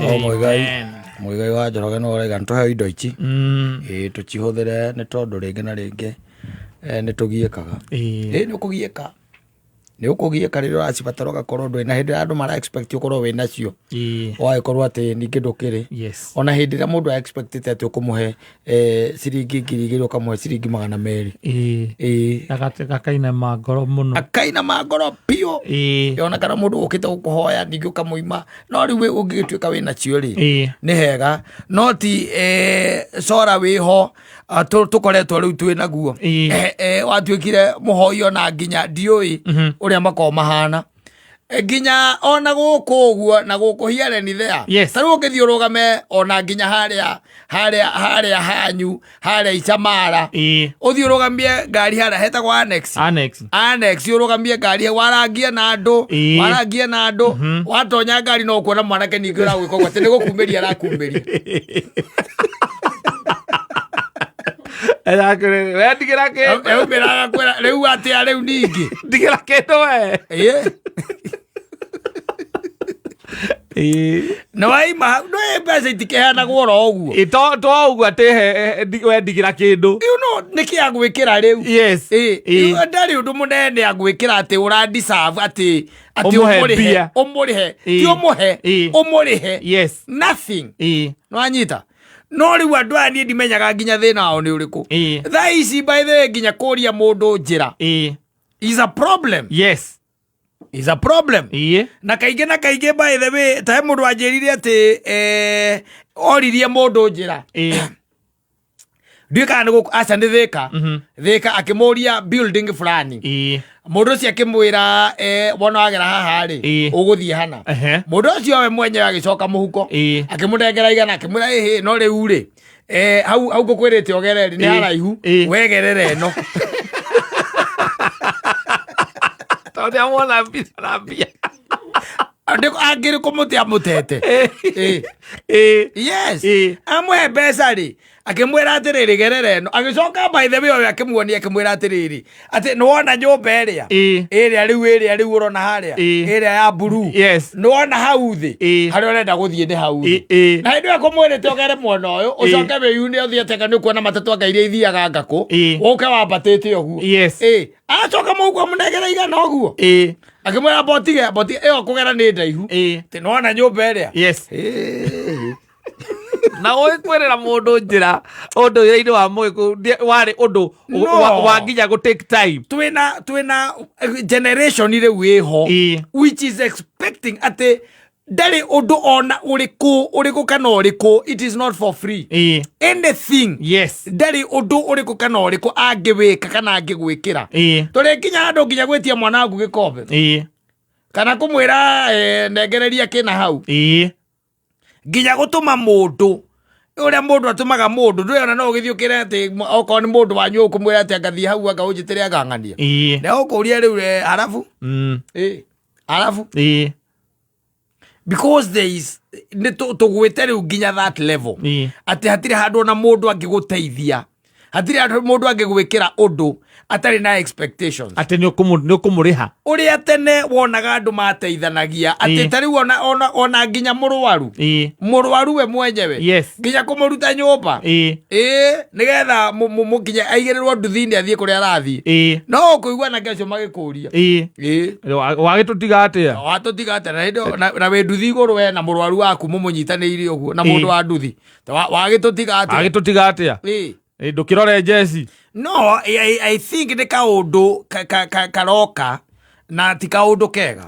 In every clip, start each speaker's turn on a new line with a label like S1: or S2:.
S1: No Muigai.
S2: Amen.
S1: Muigai wa Njoroge nĩ ũraiga nĩ tũheo indo ici. Ĩĩ tũcihũthĩre nĩ tondũ rĩngĩ na rĩngĩ nĩ tũgiĩkaga. Ĩĩ nĩ ũkũgiĩka. Nĩ ũkũgiĩka rĩrĩa ũracibatara ũgakorwo ndũrĩ na hĩndĩ ĩrĩa andũ mara expect ũkorwo wĩ nacio. Ũgagĩkorwo atĩ ningĩ ndũkĩrĩ. Ona hĩndĩ ĩrĩa mũndũ a expect atĩ ũkũmũhe ciringi 2000 ũkamũhe ciringi 200. Ĩĩ.
S2: Gakainama ngoro mũno.
S1: Akainama ngoro biũ. Ona kana mũndũ ũkĩte gũkũhoya ningĩ ũkamũima no rĩu ũngĩgĩtuĩka wĩ nacio rĩ nĩ hega no ti cora wĩho tũkoretwo rĩu twĩ naguo. Watuĩkire mũhoi ona nginya ndiũĩ ũrĩa makoragwo mahana. Nginya ona gũkũ ũguo na gũkũ here and there. Ta rĩu ũngĩthiĩ ũrũgame ona nginya harĩa harĩa harĩa hanyu harĩa Icamara. Ũthiĩ ũrũgamie ngari harĩa hetagwo Annex.
S2: Annex.
S1: Annex ũrũgamie ngari warangie na andũ. Warangie na andũ. Watonya ngari no ũkuona mwanake ningĩ ũragwĩka ũguo atĩ nĩ gũkumĩria arakumĩria.
S2: We ndigĩra kĩndũ.
S1: Aumĩra agakwĩra rĩu atĩa rĩu ningĩ.
S2: Ndigĩra kĩndũ we.
S1: Nĩ waima hau no mbeca itikĩheanagwo oro ũguo.
S2: To ũguo atĩ we ndigĩra kĩndũ.
S1: You know nĩkĩ agwĩkĩra rĩu. Ndarĩ ũndũ mũnene agwĩkĩra atĩ ũra deserve atĩ atĩ
S2: Ũmũhe
S1: ũmũrĩhe
S2: mbia.
S1: ũmũrĩhe ti ũmũhe ũmũrĩhe. Nothing. Nĩwanyita? No rĩu andũ aya niĩ ndimenyaga nginya thĩna wao nĩ ũrĩkũ. Thaa ici by the way nginya kũria mũndũ njĩra is a problem. Is a problem. Na kaingĩ na kaingĩ by the way ta he mũndũ wanjĩrire atĩ oririe mũndũ njĩra. Ndiũĩ kana nĩ gũkũ aca nĩ Thĩka. Thĩka akĩmũria building fulani. Mũndũ ũcio akĩmwĩra wona wagera haha rĩ ũgũthiĩ hana. Mũndũ ũcio we mwenyewe agĩcoka mũhuko. Akĩmũnengera 100 akĩmwĩra ĩhĩ no rĩu rĩ hau hau ngũkwĩrĩte ũgere rĩ nĩ haraihu wegerere ĩno.
S2: Tondũ nĩamwona mbia na mbia.
S1: Angĩrĩ kũmũte amũtete. Yes. Amũhe mbeca rĩ akĩmwĩra atĩrĩrĩ gerera ĩno agĩcoka by the way ũyũ akĩmuonia akĩmwĩra atĩrĩrĩ atĩ nĩwona nyũmba ĩrĩa ĩrĩa rĩu ĩrĩa rĩu ũrona harĩa ĩrĩa ya blue nĩwona hau thĩ harĩa ũrenda gũthiĩ nĩ hau thĩ na hĩndĩ ĩyo kũmwĩrĩte ũgere mwena ũyũ ũcoke wĩyune ũthiĩ atega nĩ ũkuona matatũ anga iria ithiaga ngakũ ũke wambatĩte ũguo. Acoka mũhuko amũnengera 100 ũguo akĩmwĩra mbotige mbotige ĩyo kũgera nĩ ndaihu atĩ nĩwona nyũmba ĩrĩa.
S2: Na ũgĩkwĩrĩra mũndũ njĩra ũndũire-inĩ wa mũgĩkũyũ warĩ ũndũ
S1: No.
S2: wa nginya gũ take time.
S1: Twĩna generation rĩu ĩho which is expecting atĩ ndarĩ ũndũ ona ũrĩkũ ũrĩkũ kana ũrĩkũ, it is not for free. Anything. Ndarĩ ũndũ ũrĩkũ kana ũrĩkũ angĩwĩka kana angĩgwĩkĩra. Tũrĩ nginya handũ nginya gwĩtia mwana waku gĩkombe. Kana kũmwĩra nengereria kĩna hau. Nginya gũtũma mũndũ ũrĩa mũndũ atũmaga mũndũ ndũrĩ ona no ũgĩthiĩ ũkĩre atĩ okorwo nĩ mũndũ wanyu ũkũmwĩra atĩ angathiĩ hau anga ũnjĩtĩre angang'ania. Na ũkũria rĩu arabu? Arabu? Because there is nĩ tũgwĩte rĩu nginya that level. Atĩ hatirĩ handũ ona mũndũ angĩgũteithia. Hatirĩ handũ mũndũ angĩgwĩkĩra ũndũ atarĩ na expectations.
S2: Atĩ nĩ ũkũmũrĩha.
S1: Ũrĩa tene wonaga andũ mateithanagia atĩ ta rĩu ona nginya mũrwaru. Mũrwaru we mwenyewe. Nginya kũmũruta nyũmba. Nĩgetha nginya aigĩrĩrwo nduthi-inĩ athiĩ kũrĩa arathiĩ. No ũkũigua anake acio magĩkũria.
S2: Wagĩtũtiga atĩa?
S1: Watũtiga atĩa? Na hĩndĩ ĩyo, na wĩ nduthi igũrũ we na mũrwaru waku mũmũnyitanĩire ũguo na mũndũ wa nduthi. Ta wagĩtũtiga atĩa?
S2: Wagĩtũtiga atĩa? Ndũkĩrore njeci.
S1: No, I think nĩ kaũndũ karoka na ti kaũndũ kega.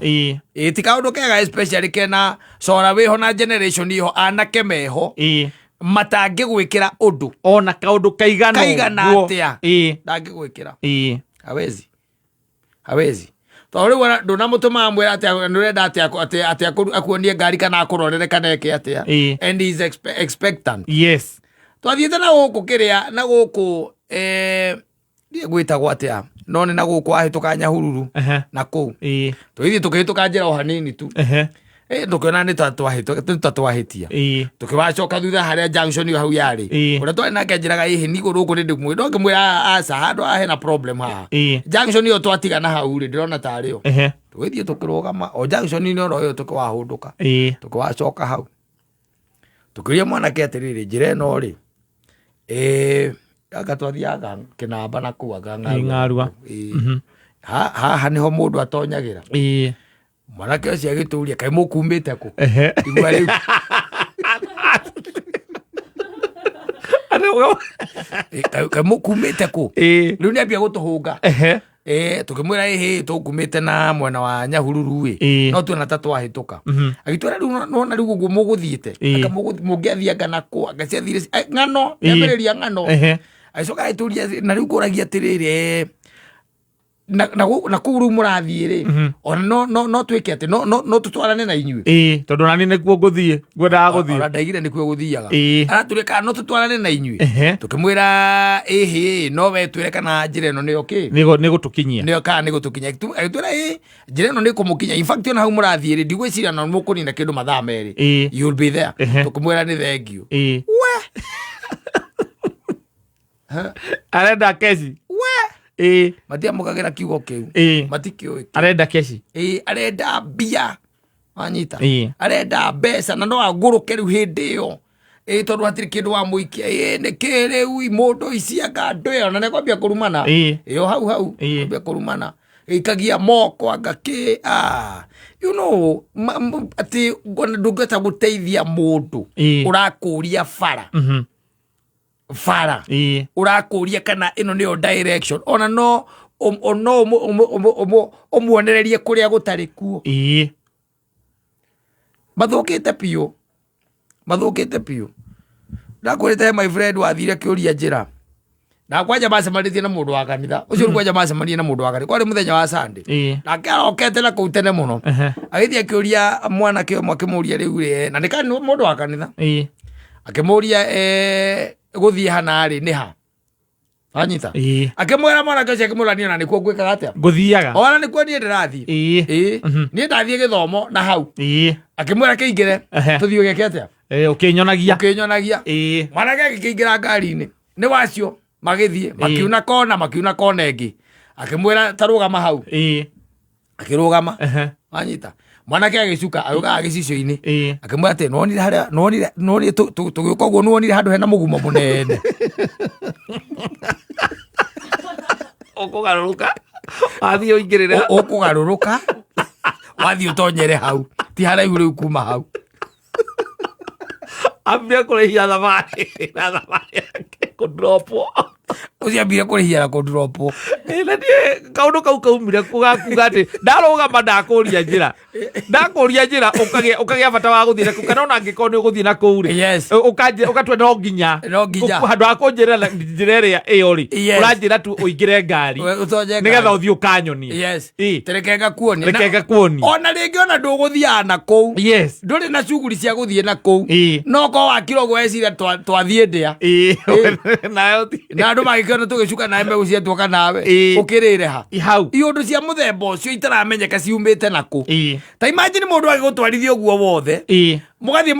S1: Ti kaũndũ kega especially kena cora wĩho na generation ĩho anake meho. Matangĩgwĩkĩra ũndũ.
S2: Ona kaũndũ kaigana
S1: Kaigana
S2: ũguo.
S1: atĩa? Ndangĩgwĩkĩra. Hawezi. Hawezi. Tondũ rĩu ona ndũnamũtũma amwĩra atĩ nĩũrenda atĩ atĩ akuonie ngari kana akũrorere kana eke atĩa. And he is expectant. Twathiĩte na gũkũ kĩrĩa, na gũkũ, ndiĩ gwĩtagwo atĩa, no nĩ na gũkũ wahĩtũka Nyahururu, na kũu. Tũgĩthiĩ tũkĩhĩtũka njĩra o hanini tu. Tũkĩona nĩ ta twahĩtũ-, nĩ ta twahĩtia. Tũkĩwacoka thutha harĩa junction ĩyo hau yarĩ. Ũrĩa twarĩ nake anjĩraga, ĩhĩ, niĩ gũkũ nĩ ndĩmwĩ-, no ngĩmwĩra, aca, handũ haha hena problem haha. Junction ĩyo twatigana hau rĩ, ndĩrona tarĩ yo. Tũgĩthiĩ tũkĩrũgama, o junction-inĩ oro ĩyo tũkĩwahũndũka. Tũkĩwacoka hau. Tũkĩũria mwanake atĩrĩrĩ, njĩra ĩno rĩ, anga twathiaga kĩnamba na kũu anga
S2: Ng'arua.
S1: Ĩĩ. Haha nĩho mũndũ atonyagĩra. Mwanake ũcio agĩtũria, kaĩ mũkumĩte kũ? Igua rĩu. Kaĩ mũkumĩte kũ? Rĩu nĩambia gũtũhũnga. Tũkĩmwĩra ĩhĩ tũkumĩte na mwena wa Nyahururu ĩ. No tuona ta twahĩtũka. Agĩtwĩra rĩu nona rĩu ũguo mũgũthiĩte. Anga mũngĩathianga na kũ? Anga ciathire ng'ano, kĩambĩrĩria ng'ano. Agĩcoka agĩtũria na rĩu ngũragia atĩrĩrĩ, na kũu rĩu mũrathiĩ rĩ, ona no twĩke atĩ no tũtwarane na inyuĩ.
S2: Ĩĩ, tondũ nani nĩkuo ngũthiĩ, ngwendaga gũthiĩ.
S1: Ona ndaigire nĩkuo gũthiaga. Aratũria kana no tũtwarane na inyuĩ. Tũkĩmwĩra ĩhĩ, no we twĩre kana njĩra ĩno nĩyo kĩ?
S2: Nĩ gũtũkinyia.
S1: Nĩyo kana nĩ gũtũkinyia. Agĩtwĩra ĩĩ, njĩra ĩno nĩ kũmũkinyia. In fact ona hau mũrathiĩ rĩ, ndigwĩciria no mũkũnina kĩndũ mathaa 2. You'll be there. Tũkĩmwĩra nĩ thengiũ. We.
S2: Arenda keci.
S1: We. Matiamũkagĩra kiugo kĩu. Matikĩũĩ.
S2: Arenda keci.
S1: Arenda mbia. Wanyita? Arenda mbeca na no agũrũke rĩu hĩndĩ ĩyo. Tondũ hatirĩ kĩndũ wamũikia. Nĩkĩ rĩu mũndũ ici anga andũ ĩyo na nĩkwambia kũrumana. O hau hau. Kwambia kũrumana. Ikagia moko anga kĩ. You know, atĩ ndũngĩhota gũteithia mũndũ ũrakũria bara. Bara. Ũrakũria kana ĩno nĩyo direction. Ona no no ũmuonererie kũrĩa gũtarĩ kuo. Mathũkĩte biũ. Mathũkĩte biũ. Ndakwĩrĩte he my friend wathire akĩũria njĩra. Na kwanja macemanĩtie na mũndũ wa kanitha. Ũcio kwanja macemanirie na mũndũ wa kanitha. Kwarĩ mũthenya wa Sunday. Nake arokete na kũu tene mũno. Agĩthiĩ akĩũria mwanake ũmwe akĩmũria rĩu rĩ, na nĩ mũndũ wa kanitha. Akĩmũria, gũthiĩ hana rĩ nĩ ha? Wanyita? Akĩmwĩra mwanake ũcio akĩmwĩra niĩ ona nĩkuo ngwĩkaga atĩa?
S2: Ngũthiaga.
S1: Ona nĩkuo niĩ ndĩrathiĩ. Niĩ ndathiĩ gĩthomo na hau. Akĩmwĩra kĩingĩre. Tũthiĩ ũgeke atĩa?
S2: Ũkĩnyonagia.
S1: Ũkĩnyonagia. Mwanake agĩkĩingĩra ngari-inĩ. Nĩ wacio magĩthiĩ, makiuna kona, makiuna kona ĩngĩ. Akĩmwĩra ta rũgama hau. Akĩrũgama. Wanyita? Mwanake agĩcuka, agĩũka gĩcicio-inĩ. Akĩmwĩra atĩ, nĩwonire harĩa, nĩwonire, nĩwonire tũgĩũka ũguo, nĩwonire handũ hena mũgumo mũnene.
S2: Ũkũgarũrũka, wathiĩ ũingĩrĩre.
S1: Ũkũgarũrũka, wathiĩ ũtonyere hau. Ti haraihu rĩu kuma hau.
S2: Ambire kũrĩhia thabarĩ na thabarĩ yake kũndropwo.
S1: Ũcio ambire kũrĩhia na kũndropwo.
S2: Na niĩ kaũndũ kau kaumire kuga atĩ ndarũgama ndakũria njĩra. Ndakũria njĩra ũkagĩa bata wa gũthiĩ na kũu, kana ona angĩkorwo nĩ ũgũthiĩ na kũu rĩ. Ũgatua no nginya.
S1: No nginya.
S2: Handũ ha kũnjĩra na njĩra ĩrĩa ĩyo rĩ, ũranjĩra tu ũingĩre ngari.
S1: Ũtonye
S2: Nĩgetha
S1: ngari.
S2: ũthiĩ ũkanyonie.
S1: Reke ngakuonie.
S2: Reke ngakuonie.
S1: Ona rĩngĩ ona ndũgũthiaga na kũu. Ndũrĩ na cuguri cia gũthiĩ na kũu. No korwo wakira ũguo weciria twathiĩ ndĩa.
S2: Nayo ti-
S1: Na andũ magĩkĩona tũgĩcuka nawe mbegũ ciatuoka nawe. Ũkĩrĩre ha?
S2: Hau.
S1: Iũndũ cia mũthemba ũcio itaramenyeka ciumĩte na kũ. Ta imagine mũndũ agĩgũtwarithia ũguo wothe. Mũgathiĩ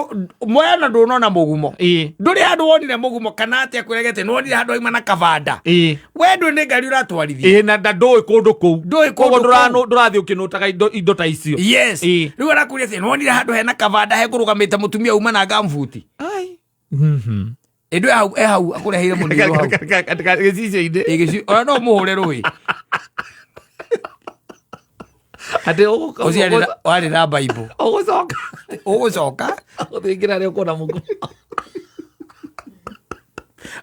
S1: mwena ndũnona mũgumo. Ndũrĩ handũ wonire mũgumo kana atĩa kwĩregete, nĩwonire handũ hauma na kabanda. We ndũĩ nĩ ngari ũratwarithia.
S2: Na ndũĩ kũndũ kũu.
S1: Ndũĩ kũndũ
S2: Koguo
S1: kũu.
S2: ndũrathiĩ ũkĩnũtaga indo ta icio.
S1: Rĩu arakũria atĩ nĩwonire handũ hena kabanda hekũrũgamĩte mũtumia uma na ngambuti. Ĩndũ e hau akũreheire mũniro hau.
S2: Gĩcicio-inĩ.
S1: Ona no ũmũhũre rũĩ.
S2: Atĩ
S1: Ũcio warĩ na Bible.
S2: ũgũcoka.
S1: Ũgũcoka.
S2: Ũthingĩra rĩ ũkuona mũgumo.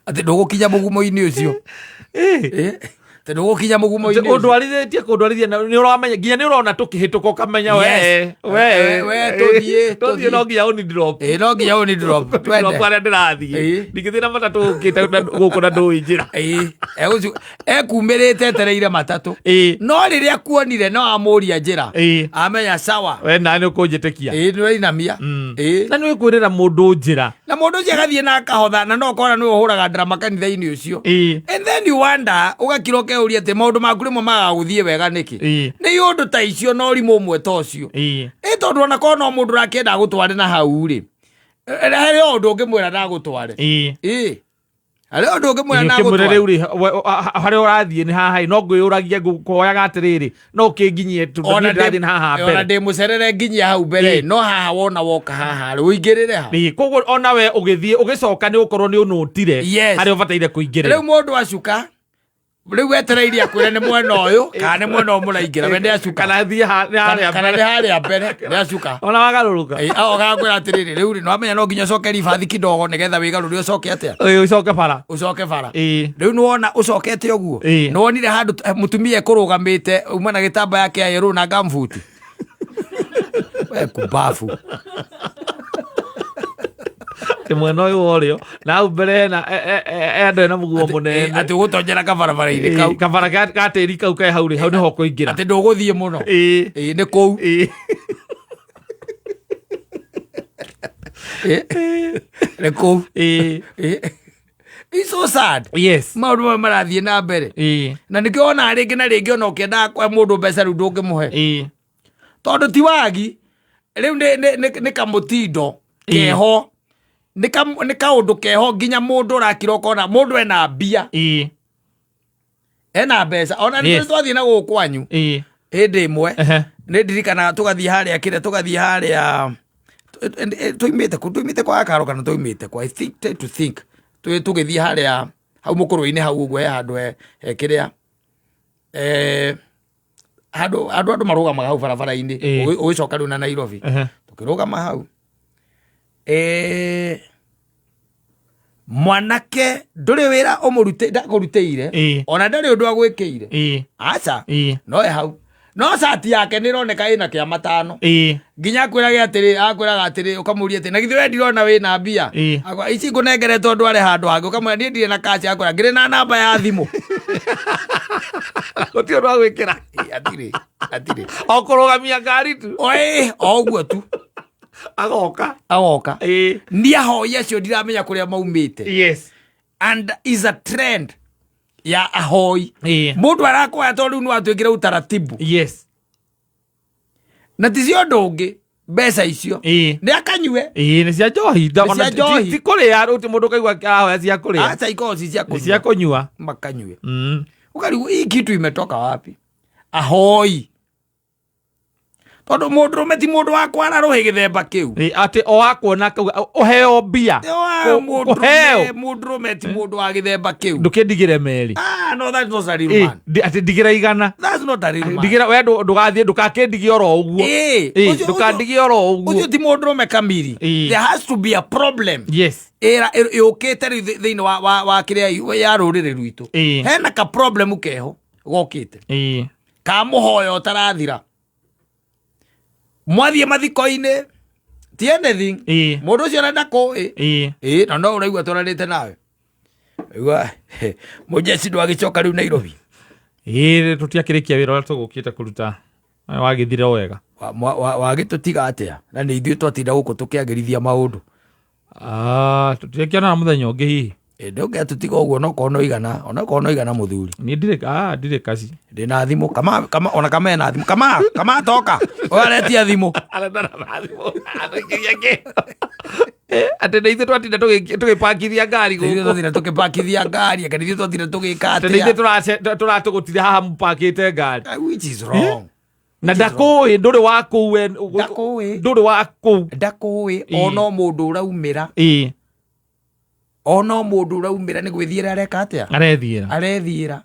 S1: Atĩ ndũgũkinya mũgumo-inĩ ũcio. Atĩ ndũgũkinya mũgumo-inĩ ũcio.
S2: Ũndwarithĩtie kũndwarithia na nĩ ũramenya nginya nĩ ũrona tũkĩhĩtũka ũkamenya we,
S1: We, tũthiĩ,
S2: tũthiĩ
S1: tũthiĩ.
S2: no nginya ũni drop.
S1: No nginya ũni drop.
S2: Drop
S1: Twende.
S2: harĩa ndĩrathiĩ. Ndingĩthiĩ na matatũ ũkĩte gũkũ na ndũĩ njĩra.
S1: Ekumĩrĩte etereire matatũ. No rĩrĩa kuonire no amũria njĩra. Amenya sawa.
S2: We nawe nĩ ũkũnjĩtĩkia.
S1: Nĩ ũrainamia.
S2: Na nĩ ũkwĩrĩra mũndũ njĩra.
S1: Na mũndũ ũcio agathiĩ na akahotha na no ũkona nĩwe ũhũraga drama kanitha-inĩ ũcio. And then you wonder, ũgakira ũkeyũria atĩ maũndũ maku rĩmwe magaga gũthiĩ wega nĩkĩ? Nĩ ũndũ ta icio na ũrimũ ũmwe ta ũcio. Tondũ ona korwo no mũndũ ũrakĩenda agũtware na hau rĩ, harĩ o ũndũ ũngĩmwĩra ndagũtware. Harĩ ũndũ ũngĩmwĩra na
S2: Ũkĩmwĩra
S1: agũtware?
S2: rĩu rĩ, harĩa ũrathiĩ nĩ haha ĩ, no ngwĩyũragia ngũkũhoyaga atĩrĩrĩ, no ũkĩnginyie tondũ
S1: Ona
S2: niĩ ndĩrathiĩ na haha
S1: ona
S2: mbere.
S1: ndĩ mũcerere nginyia hau mbere. No haha wona woka haha rĩ, ũingĩrĩre ha?
S2: Ĩĩ, koguo ona we ũgĩthiĩ ũgĩcoka nĩ ũkorwo nĩ ũnũtire harĩa ũbataire kũingĩrĩra.
S1: Rĩu mũndũ acuka, rĩu wetereire akwĩre nĩ mwena ũyũ kana nĩ mwena ũyũ mũraingĩra, we nĩ acuka.
S2: Kana thiĩ nĩ harĩa
S1: Kana
S2: mbere.
S1: nĩ harĩa mbere nĩ acuka.
S2: Ona wagarũrũka.
S1: Ĩĩ, agoka akwĩra atĩrĩrĩ, rĩu rĩ, nĩwamenya no nginya ũcoke ribathi kidogo nĩgetha wĩgarũre ũcoke atĩa?
S2: Ĩĩ, ũcoke bara.
S1: Ũcoke bara.
S2: Ĩĩ.
S1: Rĩu nĩwona ũcokete ũguo?
S2: Ĩĩ.
S1: Nĩwonire handũ mũtumia ekũrũgamĩte uma na gĩtambaya kĩa yerũ na gambuti? We kumbabu.
S2: Atĩ mwena ũyũ wa ũrĩo na hau mbere hena andũ ena mũguo mũnene.
S1: Atĩ ũgũtonyera kabarabara-inĩ kau.
S2: Ĩĩ, kabara ka tĩri kau ke hau rĩ, hau nĩho ũkũingĩra.
S1: Atĩ ndũgũthiĩ mũno.
S2: Ĩĩ.
S1: Ĩĩ, nĩ kũu.
S2: Ĩĩ.
S1: Ĩĩ. Nĩ kũu.
S2: Ĩĩ.
S1: Ĩĩ. It's so sad.
S2: Yes.
S1: Maũndũ maya marathiĩ na mbere.
S2: Ĩĩ.
S1: Na nĩkĩo wonaga rĩngĩ na rĩngĩ ona ũkĩendaga kũhe mũndũ mbeca rĩu ndũngĩmũhe.
S2: Ĩĩ.
S1: Tondũ ti wagi, rĩu nĩ kamũtindo keho. Nĩ kaũndũ keho nginya mũndũ ũrakira ũkona mũndũ ena mbia.
S2: Ĩĩ.
S1: Ena mbeca. Ona nĩ twathiĩ na gũkũ kwanyu.
S2: Ĩĩ.
S1: Hĩndĩ ĩmwe, nĩ ndirikanaga tũgathiĩ harĩa kĩrĩa, tũgathiĩ harĩa, tũimĩte kũ, tũimĩte kwa Karo kana tũimĩte kwa, I think, try to think. Tũgĩthiĩ harĩa, hau mũkũrũ-inĩ hau ũguo he handũ he kĩrĩa, handũ andũ marũgamaga hau barabara-inĩ, ũgĩcoka rĩu na Nairobi. Tũkĩrũgama hau. Mwanake ndũrĩ wĩra ũmũrutĩ-, ndakũrutĩire, ona ndarĩ ũndũ agwĩkĩire. Aca. No e hau. No cati yake nĩ ĩroneka ĩna kĩa matano. Nginya akwĩrage atĩrĩ, akwĩraga atĩrĩ, ũkamũria atĩrĩ, na githĩ we ndirona wĩna mbia? Akwa, ici ngũnengere tondũ arĩ handũ hangĩ, ũkamwĩra niĩ ndirĩ na cash, akwĩra ngĩrĩ na namba ya thimũ.
S2: Gũtirĩ ũndũ wa gwĩkĩra.
S1: Ĩĩ, atirĩ, atirĩ.
S2: O kũrũgamia ngari tu.
S1: Ĩĩ, o ũguo tu.
S2: Agoka.
S1: Agoka.
S2: Ĩĩ.
S1: Nĩ ahoi acio ndiramenya kũrĩa maumĩte.
S2: Yes.
S1: And is a trend ya ahoi.
S2: Ĩĩ.
S1: Mũndũ arakoya tondũ rĩu nĩwatuĩkire utaratibu.
S2: Yes.
S1: Na ti cio ũndũ ũngĩ, mbeca icio.
S2: Ĩĩ.
S1: Nĩ akanyue.
S2: Ĩĩ, nĩ cia njohi.
S1: Nĩ cia njohi.
S2: Ti kũrĩa, rĩu ti mũndũ ũkaigua arahoya cia kũrĩa.
S1: Aca, ikoragwo ci cia
S2: Nĩ cia
S1: kũnyua.
S2: kũnyua.
S1: Makanyue. Ũkarigwo hii kitu imetoka wapi? Ahoi. Tondũ mũndũrũme ti mũndũ wa kwara rũhĩ gĩthemba kĩu.
S2: Ĩ, atĩ o akuona akauga, ũheo mbia. Kũheo.
S1: Mũndũrũme ti mũndũ wa gĩthemba kĩu.
S2: Ndũkĩndigĩre merĩ.
S1: No, that's not a real
S2: Ĩ,
S1: man.
S2: atĩ ndigĩra igana.
S1: That's not a real man.
S2: Ndigĩra, we ndũgathiĩ, ndũgakĩndigie oro ũguo.
S1: Ĩ,
S2: Ĩ, ndũkandigie oro ũguo.
S1: Ũcio ti mũndũrũme kamiri.
S2: Ĩ.
S1: There has to be a problem.
S2: Yes.
S1: Ĩra, yũkĩte rĩu thĩinĩ wa kĩrĩa ya rũrĩrĩ rwitũ.
S2: Ĩ.
S1: Hena ka problem keho gokĩte.
S2: Ĩ.
S1: Ka mũhoyo ũtarathira. Mwathiĩ mathiko-inĩ, ti anything.
S2: Ĩ.
S1: Mũndũ ũcio ona ndakũĩ.
S2: Ĩ.
S1: Ĩ, na no ũraigua twaranĩte nawe. Ũraigua, mũjeci ndwagĩcoka rĩu Nairobi.
S2: Ĩ, tũtiakĩrĩkia wĩra ũrĩa tũgũkĩte kũruta. Wagĩthire o wega.
S1: Wagĩtũtiga atĩa? Na nĩ ithuĩ twatinda gũkũ tũkĩagĩrithia maũndũ.
S2: Tũtiakĩonana mũthenya ũngĩ hihi.
S1: Ĩ, ndũngĩatũtiga ũguo, onokorwo no igana, onokorwo no igana mũthuri.
S2: Niĩ ndirĩ kaci.
S1: Ndĩ na thimũ, kama, kama, ona kama ena thimũ. Kama, kama toka. Ũyũ aretia thimũ.
S2: Arenda na thimũ. Arendekithia kĩ? Atĩ nĩ ithuĩ twatinda tũgĩpakithia ngari
S1: Nĩ ithuĩ
S2: gũkũ.
S1: twatinda tũgĩpakithia ngari, anga nĩ ithuĩ twatinda tũgĩka
S2: Atĩ nĩ ithuĩ
S1: atĩa?
S2: tũratũgũtire haha mũpakĩte ngari.
S1: Which is wrong.
S2: Na ndakũĩ, ndũrĩ wa kũu we,
S1: Ndakũĩ.
S2: Ndũrĩ wa kũu.
S1: Ndakũĩ,
S2: Ĩĩ.
S1: ona mũndũ ũraumĩra.
S2: Ĩĩ.
S1: Ona mũndũ ũraumĩra nĩ gwĩthiĩra areka atĩa?
S2: Arethiĩra.
S1: Arethiĩra.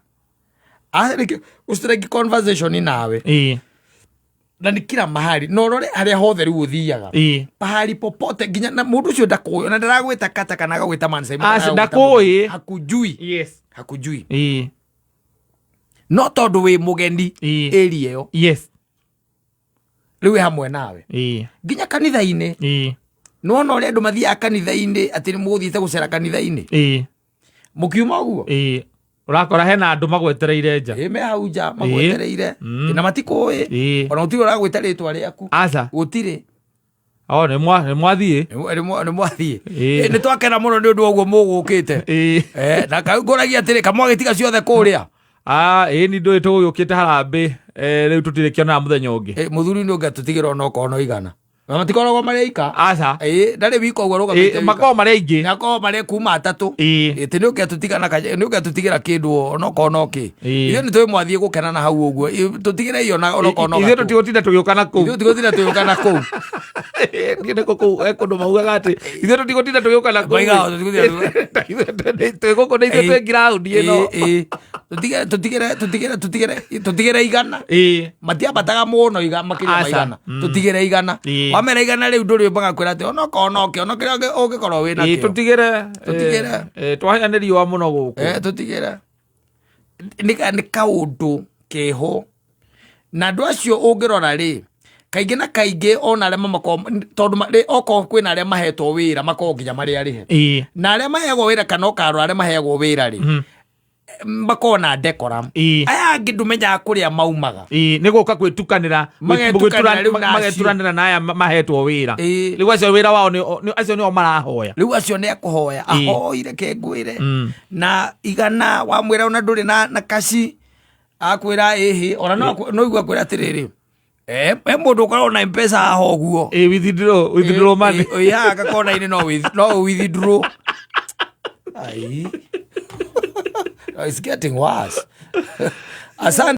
S1: Areke, ũstrike conversation nawe.
S2: Ĩĩ.
S1: Na nĩ kila mahali. Na ũrore harĩa hothe rĩu ũthiaga.
S2: Ĩĩ.
S1: Pahali popote nginya na mũndũ ũcio ndakũĩ, ona ndaragwĩta kata kana agagwĩta man Simon,
S2: Aca,
S1: agagwĩta
S2: ndakũĩ.
S1: mũndũ. Hakujui.
S2: Yes.
S1: Hakujui.
S2: Ĩĩ.
S1: No tondũ wĩ mũgeni
S2: Ĩĩ.
S1: area ĩyo.
S2: Yes.
S1: Rĩu wĩ hamwe nawe.
S2: Ĩĩ.
S1: Nginya kanitha-inĩ.
S2: Ĩĩ.
S1: Nĩwona ũrĩa andũ mathiaga kanitha-inĩ atĩ nĩ mũgũthiĩte gũcera kanitha-inĩ.
S2: Ĩĩ.
S1: Mũkiuma ũguo?
S2: Ĩĩ. Ũrakora hena andũ magwetereire nja.
S1: Ĩĩ, me hau nja magwetereire.
S2: Ĩĩ.
S1: Na matikũĩ.
S2: Ĩĩ.
S1: Ona gũtirĩ ũragwĩta rĩtwa rĩaku.
S2: Aca.
S1: Gũtirĩ.
S2: O, nĩ mwathiĩ.
S1: Nĩ mwathiĩ.
S2: Ĩĩ.
S1: Ĩĩ, nĩ twakena mũno nĩ ũndũ wa ũguo mũgũkĩte.
S2: Ĩĩ.
S1: Na kau ngũragia atĩrĩ, kamwagĩtiga ciothe kũrĩa?
S2: Ĩĩ, ni ndũĩ tũgũgĩũkĩte harambĩ. Rĩu tũtirĩ kĩonaga mũthenya ũngĩ.
S1: Mũthuri nĩ ũngĩatũtigĩra ona okorwo no igana. Na matikoragwo marĩ aika.
S2: Aca.
S1: Ĩĩ, ndarĩ wika ũguo arũgamĩte wika.
S2: Makoragwo marĩ aingĩ.
S1: Makoragwo marĩ kuma atatũ.
S2: Ĩĩ.
S1: Ĩtĩ nĩ ũketũtigana nĩ ũketũtigĩra kĩndũ onokorwo no kĩ.
S2: Ĩĩ.
S1: Ithuĩ nĩ tũĩ mwathiĩ gũkena na hau ũguo. Tũtigĩre iyo na onokorwo no
S2: Ithuĩ
S1: gatũ.
S2: tũtigũtinda tũgĩũka na kũu.
S1: Ithuĩ tũtigũtinda tũgĩũka na kũu.
S2: Niĩ nĩkũ kũu kũndũ maugaga atĩ ithuĩ tũtigũtinda tũgĩũka na kũu.
S1: Moigaga tũtigũtinda tũgĩũka.
S2: Twĩ gũkũ nĩ ithuĩ twĩ ngiraũndi ĩno.
S1: Ĩĩ, ĩĩ. Tũtigĩre tũtigĩre tũtigĩre tũtigĩre tũtigĩre igana.
S2: Ĩĩ.
S1: Matiambataga mũno iga makĩria ma
S2: Aca.
S1: igana. Tũtigĩre igana.
S2: Ĩĩ.
S1: Wamera igana rĩu ndũrĩ magakwĩra atĩ onokorwo no kĩo ono kĩrĩa ũngĩkorwo wĩ
S2: Ĩĩ,
S1: nakĩo.
S2: tũtigĩre.
S1: Tũtigĩre.
S2: Twahĩa nĩ riũa mũno gũkũ.
S1: Tũtigĩre. Nĩ kaũndũ keho. Na andũ acio ũngĩrora rĩ, kaingĩ na kaingĩ ona arĩa mamakoragwo tondũ okorwo kwĩna arĩa mahetwo wĩra makoragwo nginya marĩ arĩhe. Na arĩa maheagwo wĩra kana ũkarora arĩa maheagwo wĩra rĩ, makoragwo na decorum. Aya angĩ ndũmenyaga kũrĩa maumaga.
S2: Nĩ gũka gwĩtukanĩra,
S1: Magetukanĩra rĩu na acio.
S2: mageturanĩra na aya mahetwo wĩra. Rĩu acio wĩra wao acio nĩo marahoya.
S1: Rĩu acio nĩ akũhoya, ahoire ke ngwĩre. Na igana wamwĩra ona ndũrĩ na kaci, akwĩra ĩhĩ, ona no igua akwĩra atĩrĩrĩ, he mũndũ ũkoragwo na M-Pesa haha ũguo.
S2: Withdraw money.
S1: Ĩ, haha gakona-inĩ no withdraw. Ai. It's getting worse. Asante.